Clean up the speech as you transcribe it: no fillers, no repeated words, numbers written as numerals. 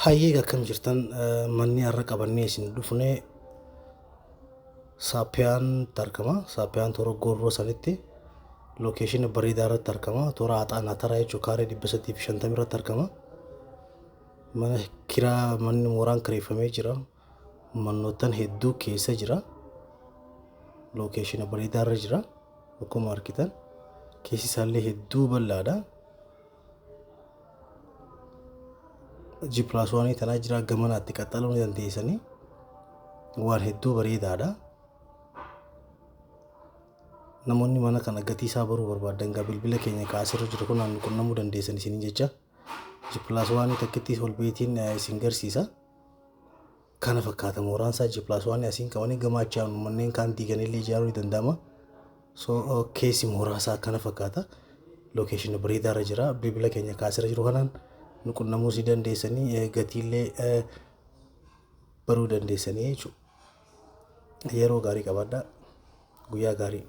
Hayyee akkam jirtan? Manni har'a qabannee isin dhufne Saappiyaan argama. Saappiyaan toora Goorroo sanitti lookeeshina bareedaa irratti argama. Toora Haxaanaa Taraa jechuun kaaree 350 irratti argama. Mana kiraa manni mooraan kireeffamee jira. Mannootan hedduu keessa jira. Lookeeshina bareedaa irra jira. Akkuma argitan keessi isaallee hedduu bal'aadha. G plus 1 tanaa jira gamanaatti qaxxaluu ni dandeessanii. Waan hedduu bareedaadha. Namoonni mana kana gatii isaa baruu barbaadan gaa bilbila keenya kaasirra jiru kunaan nu qunnamuu dandeessan isiniin jecha. G plus 1 takkitti ol beetiin isin garsiisa. Kana fakkaata mooraan isaa G plus 1 asiin qabanii gama achi aanu manneen kaan diiganillee ijaaruu ni danda'ama. So keessi mooraa isaa kana fakkaata. Lookeeshinii bareedaa irra jira. Bilbila keenya kaasirra jiru kanaan nu qunnamuu si dandeessanii gatiillee baruu dandeessanii jechuudha. Yeroo gaarii qabaadhaa. Guyyaa gaarii.